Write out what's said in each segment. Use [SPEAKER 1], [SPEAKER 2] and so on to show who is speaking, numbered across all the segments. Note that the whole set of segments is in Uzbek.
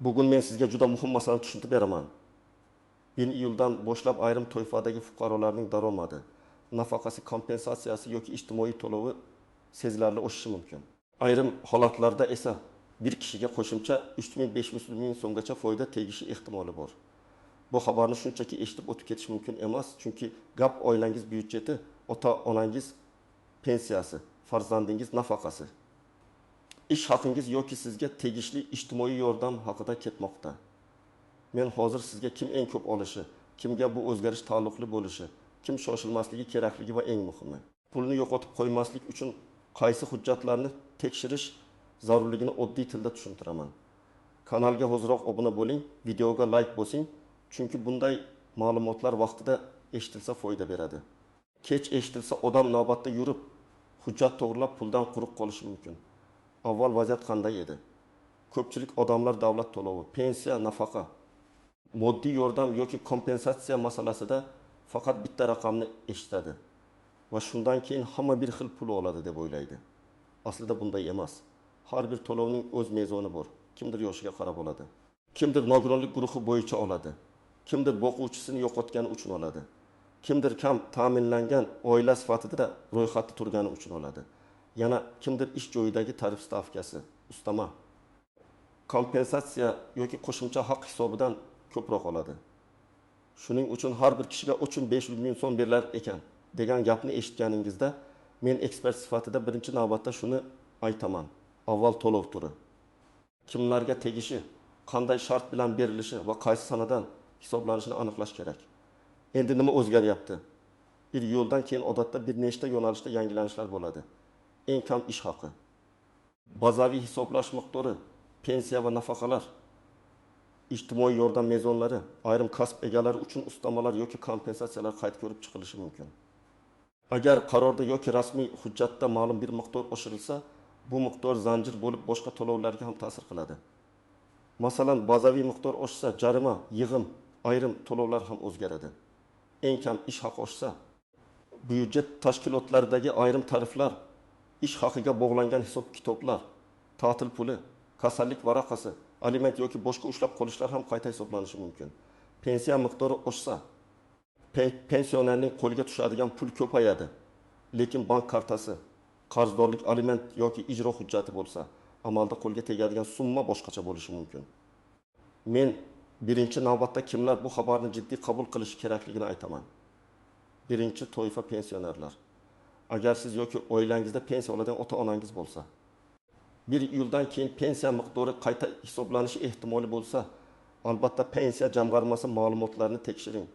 [SPEAKER 1] Bugun men sizga juda muhim masalani tushuntirib beraman. 1 iyuldan boshlab ayrim toifadagi fuqarolarning daromadi, nafaqasi, kompensatsiyasi yoki ijtimoiy to'lovi sezilarli oshishi mumkin. Ayrim holatlarda esa bir kishiga qo'shimcha 3500 ming so'mgacha foyda tegishi ehtimoli bor. Bu xabarni shunchaki eshitib o'tib ketish mumkin emas, chunki gap oilangiz byudjeti, ota-onangiz pensiyasi, farzandingiz nafaqasi, ish haqingiz yoki sizga tegishli ijtimoiy yordam haqida ketmoqda. Men hozir sizga kim eng ko'p olishi, kimga bu o'zgarish taalluqli bo'lishi, kim shoshilmasligi kerakligi va eng muhimi, pulni yo'qotib qo'ymaslik uchun qaysi hujjatlarni tekshirish zarurligini oddiy tilda tushuntiraman. Kanalga hoziroq obuna bo'ling, videoga like bosing, chunki bunday ma'lumotlar vaqtida eshitilsa foyda beradi. Kech eshitilsa odam navbatda yurib, hujjat to'g'rilab puldan quruq qolishi mumkin. Avval vaziyat qanday edi? Ko'pchilik odamlar davlat to'lovi, pensiya, nafaqa, moddiy yordam yoki kompensatsiya masalasida faqat bitta raqamni eshitadi va shundan keyin hamma bir xil pul oladi deb o'ylaydi. Aslida bunday emas. Har bir to'lovning o'z mezoni bor. Kimdir yoshiga qarab oladi. Kimdir nogironlik guruhi bo'yicha oladi. Kimdir boquvchisini yo'qotgani uchun oladi. Kimdir kam ta'minlangan oila sifatida ro'yxatda turgani uchun oladi. Yana kimdir ish joyidagi tarif stavkasi, ustama, kompensatsiya yoki qo'shimcha haq hisobidan ko'proq oladi. Shuning uchun har bir kishiga 3500 ming so'm berilar ekan degan gapni eshitganingizda men ekspert sifatida birinchi navbatda shuni aytaman. Avval to'lov turi, kimlarga tegishi, qanday shart bilan berilishi va qaysi sanadan hisoblanishini aniqlash kerak. Endi nima o'zgaryapti? Bir yo'ldan keyin odatda bir nechta yo'nalishda yangilanishlar bo'ladi. Eng kam ish haqi, bazaviy hisoblash miqdori, pensiya va nafaqalar, ijtimoiy yordam mezonlari, ayrim kasb egalari uchun ustamalar yoki kompensatsiyalar qayta ko'rib chiqilishi mumkin. Agar qarorda yoki rasmiy hujjatda ma'lum bir miqdor oshirilsa, bu miqdor zanjir bo'lib boshqa to'lovlarga ham ta'sir qiladi. Masalan, bazaviy miqdor oshsa, jarima, yig'im, ayrim to'lovlar ham o'zgaradi. Eng kam ish haqi oshsa, byudjet tashkilotlaridagi ayrim tariflar, ish haqiga bog'langan hisob-kitoblar, ta'til puli, kasallik varaqasi, aliment yoki boshqa ushlab qolishlar ham qayta hisoblanishi mumkin. Pensiya miqdori oshsa, pensionerning qo'liga tushadigan pul ko'payadi. Lekin bank kartasi, qarzdorlik, aliment yoki ijro hujjati bo'lsa, amalda qo'lga tegadigan summa boshqacha bo'lishi mumkin. Men birinchi navbatda kimlar bu xabarni jiddiy qabul qilishi kerakligini aytaman. Birinchi toifa pensionerlar. Agar siz yoki oilangizda pensiya oladigan ota-onangiz bo'lsa, 1 iyuldan keyin pensiya miqdori qayta hisoblanishi ehtimoli bo'lsa, albatta pensiya jamg'armasi ma'lumotlarini tekshiring.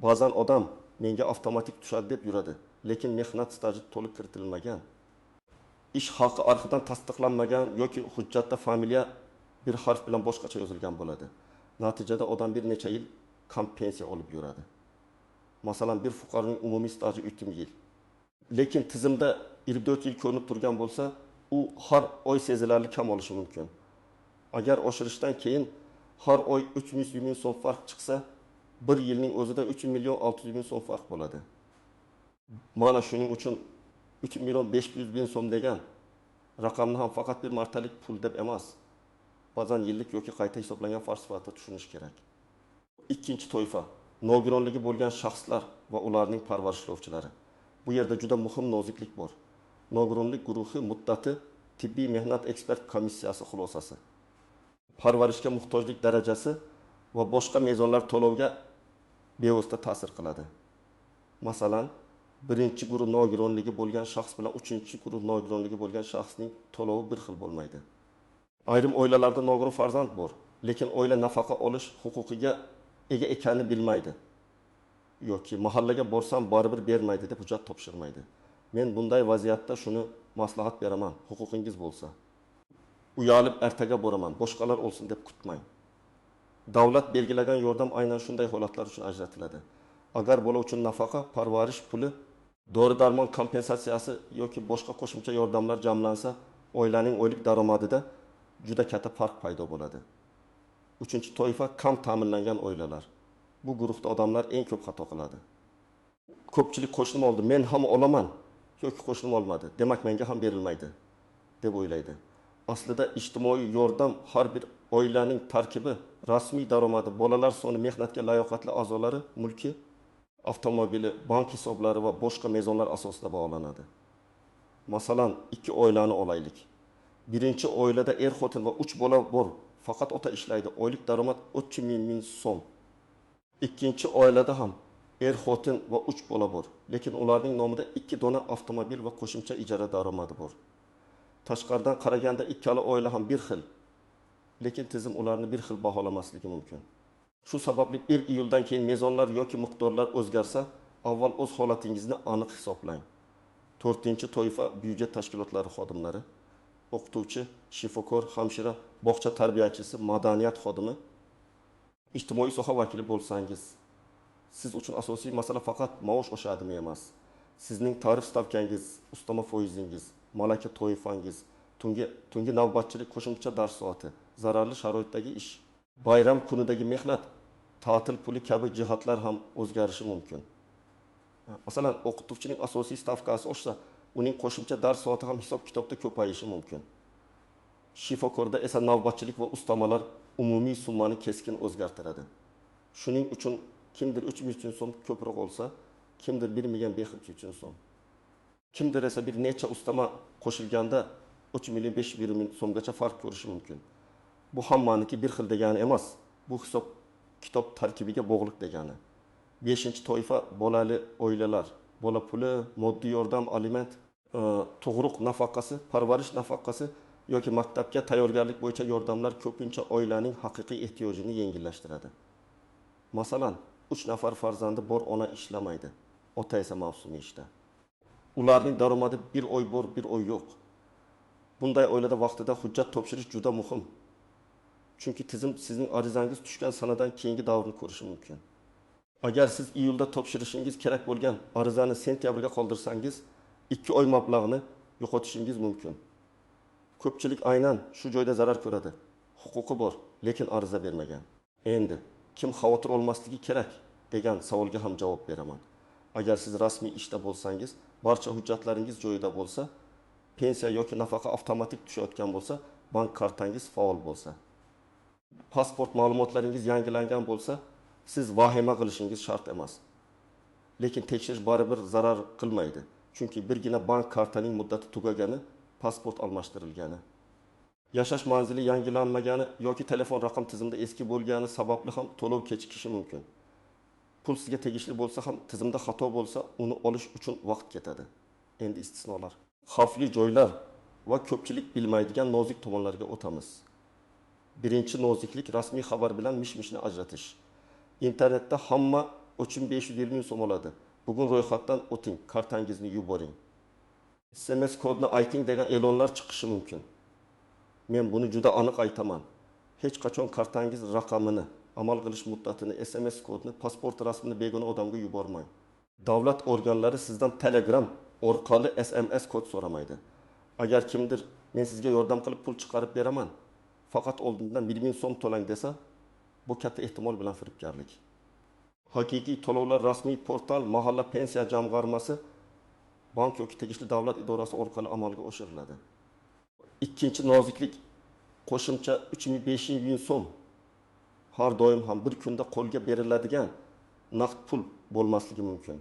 [SPEAKER 1] Ba'zan odam menga avtomatik tushadi deb yuradi, lekin mehnat staji to'liq kiritilmagan, ish haqi arxidan tasdiqlanmagan yoki hujjatda familiya bir harf bilan boshqacha yozilgan bo'ladi. Natijada odam bir necha yil kam pensiya olib yuradi. Masalan, bir fuqaroning umumiy staji 3 yil. Lekin tizimda 24 yil ko'rinib turgan bo'lsa, u har oy sezilarli kam olishi mumkin. Agar oshirishdan keyin har oy 300 ming so'm farq chiqsa, bir yilning o'zida 3 million 600 ming so'm farq bo'ladi. Mana shuning uchun 3 million 500 ming so'm degan raqamni ham faqat bir martalik pul deb emas, ba'zan yillik yoki qayta hisoblangan farq sifatida tushunish kerak. Ikkinchi toifa nogironligi bo'lgan shaxslar va ularning parvarishlovchilari. Bu yerda juda muhim noziklik bor. Nogironlik guruhi muddati tibbiy mehnat ekspert komissiyasi xulosasi, parvarishga muhtojlik darajasi va boshqa mezonlar to'lovga bevosita ta'sir qiladi. Masalan, birinchi guruh nogironligi bo'lgan shaxs bilan uchinchi guruh nogironligi bo'lgan shaxsning to'lovi bir xil bo'lmaydi. Ayrim oilalarda nogiron farzand bor, lekin oila nafaqa olish huquqiga ega ekanini bilmaydi yoki mahallaga borsam baribir bermaydi deb hujjat topshirmaydi. Men bunday vaziyatda shuni maslahat beraman, huquqingiz bo'lsa, uyalib ertaga boraman, boshqalar olsin deb kutmang. Davlat belgilagan yordam aynan shunday holatlar uchun ajratiladi. Agar bola uchun nafaqa, parvarish puli, dori-darmon kompensatsiyasi yoki boshqa qo'shimcha yordamlar jamlansa, oilaning oylik daromadida juda katta farq paydo bo'ladi. Uchinchi toifa kam ta'minlangan oilalar. Bu guruhda odamlar eng ko'p xato qiladi. Ko'pchilik qo'shnim oldi, men ham olaman yoki qo'shnim olmadi, demak menga ham berilmaydi deb o'ylaydi. Aslida ijtimoiy yordam har bir Oilaning tarkibi, rasmiy daromadi, bolalar soni, mehnatga layoqatli a'zolari, mulki, avtomobili, bank hisoblari va boshqa mezonlar asosida baholanadi. Masalan, ikki oilani olaylik. Birinchi oilada er-xotin va 3 bola bor, faqat ota ishlaydi, oylik daromad 30 ming so'm. Ikkinchi oilada ham er-xotin va 3 bola bor, lekin ularning nomida 2 dona avtomobil va qo'shimcha ijara daromadi bor. Tashqaridan qaraganda ikkala oila ham bir xil, lekin tizim ularni bir xil baholamasligi mumkin. Shu sababli 1 iyuldan keyin mezonlar yoki miqdorlar o'zgarsa, avval o'z holatingizni aniq hisoblang. 4-chi toifa byudjet tashkilotlari xodimlari, o'qituvchi, shifokor, hamshira, bog'cha tarbiyachisi, madaniyat xodimi, ijtimoiy soha vakili bo'lsangiz, siz uchun asosiy masala faqat maosh oshadimi emas. Sizning tarif stavkangiz, ustama foizingiz, malaka toifangiz, tungi navbatchilik, qo'shimcha dars soati, zararli sharoitdagi ish, bayram kunidagi mehnat, ta'til puli kabi jihatlar ham o'zgarishi mumkin. Masalan, o'qituvchining asosiy stavkasi oshsa, uning qo'shimcha dars soati ham hisob-kitobda ko'payishi mumkin. Shifokorda esa navbatchilik va ustamalar umumiy summani keskin o'zgartiradi. Shuning uchun kimdir 3 million so'm ko'proq olsa, kimdir 1 million 500 ming so'm. Kimdir esa bir necha ustama qo'shilganda 3 million 500 ming so'mgacha farq ko'rishi mumkin. Bu hammaniki bir xil degani emas, bu hisob kitob tarkibiga bog'liq degani. 5-toifa bolali oilalar, bola puli, moddiy yordam, aliment, tug'ruq nafaqasi, parvarish nafaqasi yoki maktabga tayyorgarlik bo'yicha yordamlar ko'pincha oilaning haqiqiy ehtiyojini yengillashtiradi. Masalan, 3 nafar farzandi bor ona ishlamaydi, ota esa mavsumiy ishda. Ularning daromadi bir oy bor, bir oy yo'q. Bunday oilada vaqtida hujjat topshirish juda muhim. Chunki tizim sizning arizangiz tushgan sanadan keyingi davrni ko'rishi mumkin. Agar siz iyulda topshirishingiz kerak bo'lgan arizani sentyabrga qoldirsangiz, 2 oy mablag'ni yo'qotishingiz mumkin. Ko'pchilik aynan shu joyda zarar ko'radi. Huquqi bor, lekin ariza bermagan. Endi kim xavotir olmasligi kerak degan savolga ham javob beraman. Agar siz rasmiy ishda bo'lsangiz, barcha hujjatlaringiz joyida bo'lsa, pensiya yoki nafaqa avtomatik tushayotgan bo'lsa, bank kartangiz faol bo'lsa, pasport ma'lumotlaringiz yangilangan bo'lsa, siz vahima qilishingiz shart emas. Lekin tekshirish baribir zarar qilmaydi. Chunki birgina bank kartaning muddati tugagani, pasport almashtirilgani, yashash manzili yangilanmagani yoki telefon raqam tizimida eski bo'lgani sababli ham to'lov kechikishi mumkin. Pul sizga tegishli bo'lsa ham tizimda xato bo'lsa, uni olish uchun vaqt ketadi. Endi istisnolar. Xavfli joylar va ko'pchilik bilmaydigan nozik tomonlarga o'tamiz. Birinchi noziklik rasmiy xabar bilan mish-mishni ajratish. Internetda hamma 3550 ming so'm oladi. Bugun ro'yxatdan o'ting, kartangizni yuboring. SMS kodni ayting degan e'lonlar chiqishi mumkin. Men buni juda aniq aytaman. Hech qachon kartangiz raqamini, amal qilish muddatini, SMS kodni, pasport rasmini begona odamga yubormang. Davlat organlari sizdan Telegram orqali SMS kod so'ramaydi. Agar kimdir men sizga yordam qilib pul chiqarib beraman, faqat oldindan 1000 so'm to'lang desa, bu katta ehtimol bilan firibgarlik. Haqiqiy to'lovlar rasmiy portal, mahalla pensiya jamg'armasi, bank yoki tegishli davlat idorasi orqali amalga oshiriladi. Ikkinchi noziklik qo'shimcha 3500 ming so'm har doim ham bir kunda qo'lga beriladigan naqd pul bo'lmasligi mumkin.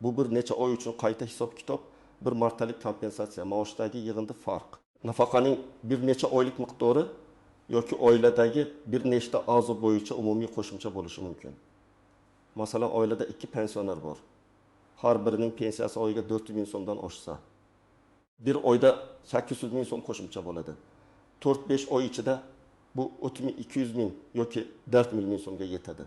[SPEAKER 1] Bu bir necha oy uchun qayta hisob-kitob, bir martalik kompensatsiya, maoshdagi yig'indi farq. Nafaqaning bir necha oylik miqdori yoki oiladagi bir nechta a'zo bo'yicha umumiy qo'shimcha bo'lishi mumkin. Masalan, oilada 2 pensioner bor. Har birining pensiyasi oyiga 400 ming so'mdan oshsa, bir oyda 800 ming so'm qo'shimcha bo'ladi. 4-5 oy ichida bu 200 ming yoki 4 million so'mga yetadi.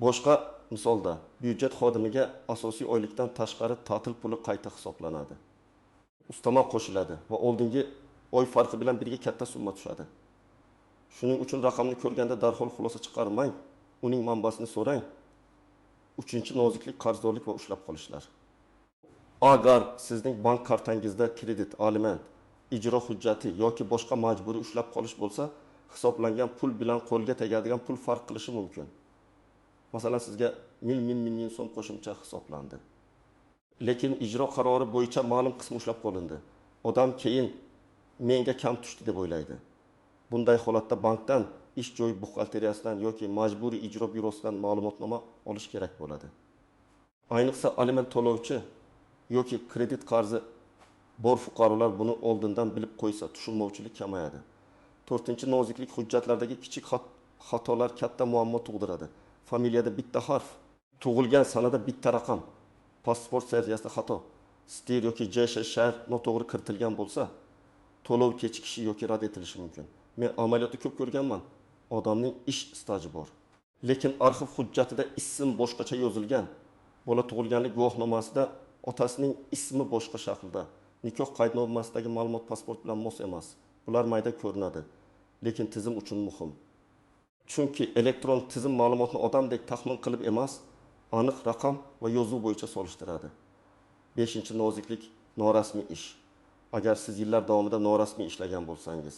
[SPEAKER 1] Boshqa misolda byudjet xodimiga asosiy oylikdan tashqari ta'til puli qayta hisoblanadi. Ustama qo'shiladi va oldingi oy farqi bilan birga katta summa tushadi. Shuning uchun raqamni ko'rganda darhol xulosa chiqarmang, uning manbasini so'rang. Uchinchi noziklik qarzdorlik va ushlab qolishlar. Agar sizning bank kartangizda kredit, aliment, ijro hujjati yoki boshqa majburiy ushlab qolish bo'lsa, hisoblangan pul bilan qo'lga tegadigan pul farq qilishi mumkin. Masalan, sizga 1000 ming so'm qo'shimcha hisoblandi. Lekin ijro qarori bo'yicha ma'lum qismi ushlab qolindi. Odam keyin menga kam tushdi deb o'ylaydi. Bunday holatda bankdan, ish joyi buxgalteriyasidan yoki Majburiy ijro byurosidan ma'lumotnoma olish kerak bo'ladi. Ayniqsa aliment to'lovchi yoki kredit qarzi bor fuqarolar buni oldindan bilib qo'ysa, tushunmovchilik kamayadi. To'rtinchi noziklik: hujjatlardagi kichik xatolar katta muammo tug'diradi. Familiyada bitta harf, tug'ilgan sanada bitta raqam, pasport seriyasida xato, STIR yoki JShShR noto'g'ri kiritilgan bo'lsa, to'lov kechikishi yoki rad etilishi mumkin. Men amaliyotda ko'p ko'rganman. Odamning ish staji bor, lekin arxiv hujjatida ism boshqacha yozilgan. Bola tug'ilganlik guvohnomasida otasining ismi boshqa shaklda. Nikoh qaydnomasidagi ma'lumot pasport bilan mos emas. Bular mayda ko'rinadi, lekin tizim uchun muhim. Chunki elektron tizim ma'lumotni odamdek taxmin qilib emas, aniq raqam va yozuv bo'yicha solishtiradi. Beshinchi noziklik: norasmiy ish. Agar siz yillar davomida norasmiy ishlagan bo'lsangiz,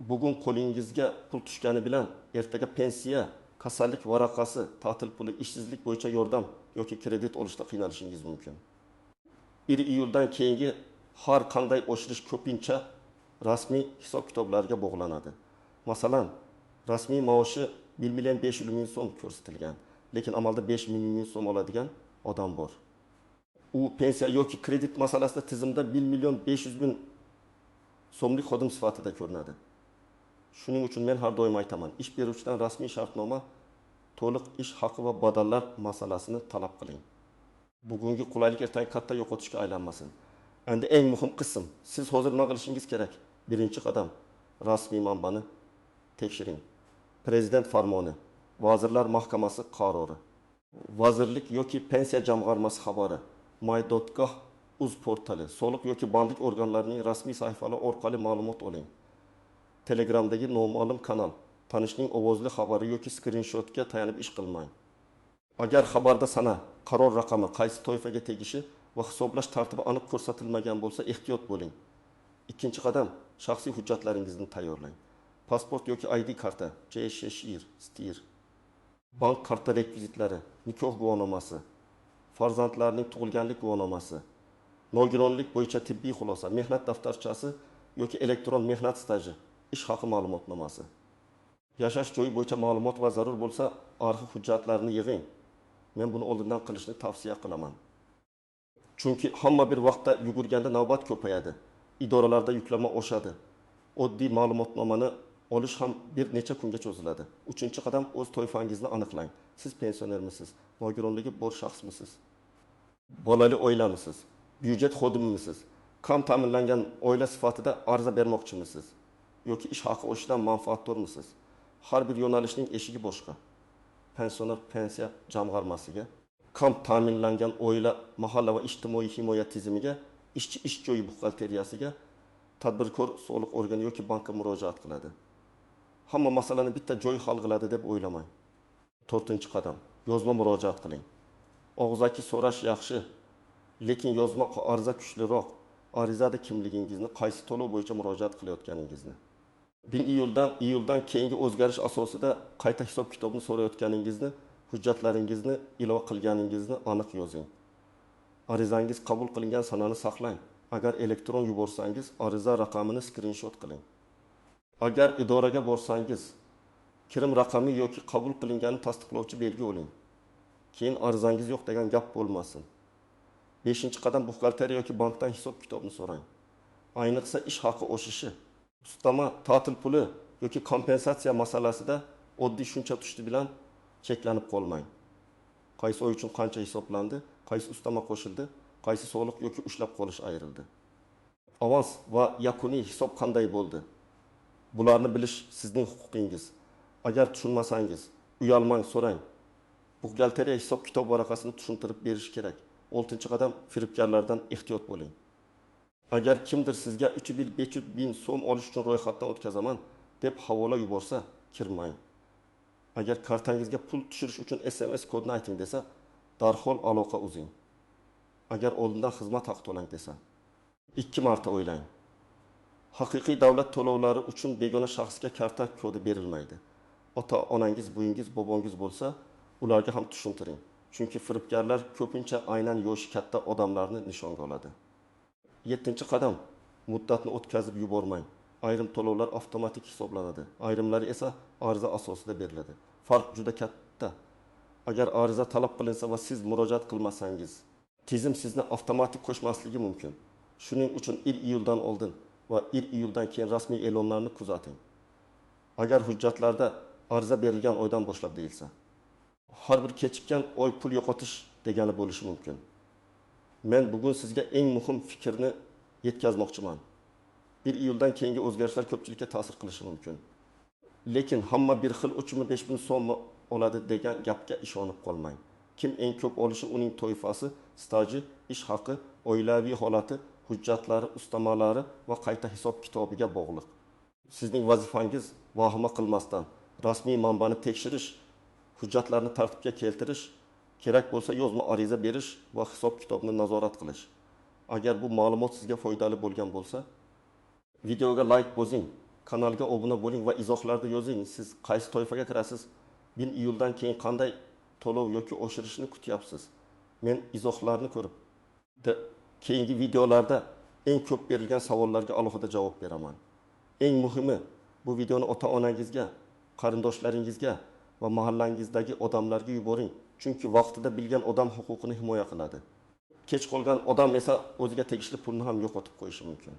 [SPEAKER 1] bugun qo'lingizga pul tushgani bilan ertaga pensiya, kasallik varaqasi, ta'til puli, ishsizlik bo'yicha yordam yoki kredit olishda qiynalishingiz mumkin. 1 iyuldan keyingi har qanday oshirish ko'pincha rasmiy hisob-kitoblarga bog'lanadi. Masalan, rasmiy maoshi 1 million 500 ming so'm ko'rsatilgan, lekin amalda 5 ming so'm oladigan odam bor. U pensiya yoki kredit masalasida tizimda 1 million 500 ming so'mlik xodim sifatida ko'rinadi. Shuning uchun men har doim aytaman, ish beruvchidan rasmiy shartnoma, to'liq ish haqi va badallar masalasini talab qiling. Bugungi qulaylik ertaga katta yo'qotishga aylanmasin. Endi eng muhim qism, siz hozir nima qilishingiz kerak? Birinchi qadam, rasmiy manbani tekshiring. Prezident farmoni, Vazirlar Mahkamasi qarori, vazirlik yoki pensiya jamg'armasi xabari, my.gov.uz portali, soliq yoki bandlik organlarining rasmiy sahifalari orqali ma'lumot oling. Telegramdagi noma'lum kanal, tanishning ovozli xabari yoki skrinshotga tayanib ish qilmang. Agar xabarda sana, qaror raqami, qaysi toifaga tegishi va hisoblash tartibi aniq ko'rsatilmagan bo'lsa, ehtiyot bo'ling. Ikkinchi qadam, shaxsiy hujjatlaringizni tayyorlang. Pasport yoki ID karta, JShShIR, STIR, bank karta rekvizitlari, nikoh guvohnomasi, farzandlarning tug'ilganlik guvohnomasi, nogironlik bo'yicha tibbiy xulosa, mehnat daftarchasi yoki elektron mehnat staji, ish haqi ma'lumotnomasi. Yashash joyi bo'yicha ma'lumot va zarur bo'lsa arxiv hujjatlarini yig'ing. Men buni oldindan qilishni tavsiya qilaman. Chunki hamma bir vaqtda yugurganda navbat ko'payadi. Idoralarda yuklama oshadi. Oddiy ma'lumotnomani olish ham bir necha kunga cho'ziladi. Uchinchi qadam, o'z toifangizni aniqlang. Siz pensionermisiz? Nogironligi bor shaxsmisiz? Bolali oilamisiz? Byudjet xodimimisiz? Kam ta'minlangan oila sifatida arza bermoqchimisiz? Yoki ish haqi oshishidan manfaatdormisiz? Har bir yo'nalishning eshigi boshqa. Pensioner pensiya jamg'armasiga, kam ta'minlangan oila, mahalla va ijtimoiy himoya tizimiga, ishchi ish joyi buxgalteriyasiga, tadbirkor soliq organi yoki bankka murojaat qiladi. Hamma masalani bitta joy hal qiladi deb o'ylamang. To'rtinchi qadam, yozma murojaat qiling. Og'zaki so'rash yaxshi, lekin yozma arza kuchliroq. Arizada kimligingizni, qaysi to'lov bo'yicha murojaat qilayotganingizni, 1 iyuldan keyingi o'zgarish asosida qayta hisob-kitobni so'rayotganingizni, hujjatlaringizni ilova qilganingizni aniq yozing. Arizangiz qabul qilingan sanani saqlang. Agar elektron yuborsangiz, ariza raqamini skrinshot qiling. Agar idoraga borsangiz, kirim raqami yoki qabul qilinganini tasdiqlovchi belgi oling. Keyin arizangiz yo'q degan gap bo'lmasin. 5-qadam, buxgalteriya yoki bankdan hisob-kitobni so'rang. Ayniqsa ish haqi oshishi, ustama, ta'til puli yoki kompensatsiya masalasida oddiy shuncha tushdi bilan cheklanib qolmang. Qaysi oy uchun qancha hisoblandi, qaysi ustama qo'shildi, qaysi soliq yoki ushlab qolish ayrildi. Avans va yakuniy hisob qanday bo'ldi? Bularni bilish sizning huquqingiz. Agar tushunmasangiz, uyalmang, so'rang. Buxgalteriya hisob-kitob varaqasini tushuntirib berish kerak. 6-qadam, firibgarlardan ehtiyot bo'ling. Agar kimdir sizga 3 500 ming so'm olish uchun ro'yxatdan o'tkazaman deb havola yuborsa, kirmang. Agar kartangizga pul tushirish uchun SMS kodini ayting desa, darhol aloqa uzing. Agar oldindan xizmat haqi to'lang desa, 2 marta o'ylang. Haqiqiy davlat to'lovlari uchun begona shaxsga karta kodi berilmaydi. Ota onangiz, buyingiz, bobongiz bo'lsa, ularga ham tushuntiring. Chunki firibgarlar ko'pincha aynan yoshi katta odamlarni nishonga oladi. 7-qadam, muddatni o'tkazib yubormang. Ayrim to'lovlar avtomatik hisoblanadi, ayrimlari esa ariza asosida beriladi. Farq juda katta. Agar ariza talab qilinsa va siz murojaat qilmasangiz, tizim sizni avtomatik qo'shmasligi mumkin. Shuning uchun I iyuldan oldin va I iyuldan keyin rasmiy e'lonlarni kuzating. Agar hujjatlarda ariza berilgan oydan boshlab deyilsa, har bir kechikkan oy pul yo'qotish degani bo'lishi mumkin. Men bugun sizga eng muhim fikrni yetkazmoqchiman. 1 iyuldan keyingi o'zgarishlar ko'pchilikka ta'sir qilishi mumkin. Lekin hamma bir xil 3000, 5000 so'm oladi degan gapga ishonib qolmang. Kim eng ko'p olishi uning toifasi, staji, ish haqi, oilaviy holati, hujjatlari, ustamalari va qayta hisob-kitobiga bog'liq. Sizning vazifangiz vahima qilmasdan rasmiy manbani tekshirish, hujjatlarni tartibga keltirish, kerak bo'lsa yozma ariza berish va hisob-kitobni nazorat qilish. Agar bu ma'lumot sizga foydali bo'lgan bo'lsa, videoga layk bosing, kanalga obuna bo'ling va izohlarda yozing, siz qaysi toifaga kirasiz, 1 iyuldan keyin qanday to'lov yoki oshirishni kutyapsiz. Men izohlarni ko'rib, keyingi videolarda eng ko'p berilgan savollarga alohida javob beraman. Eng muhimi, bu videoni ota-onangizga, qarindoshlaringizga va mahallangizdagi odamlarga yuboring. Chunki vaqtida bilgan odam huquqini himoya qiladi. Kech qolgan odam esa o'ziga tegishli pulni ham yo'qotib qo'yishi mumkin.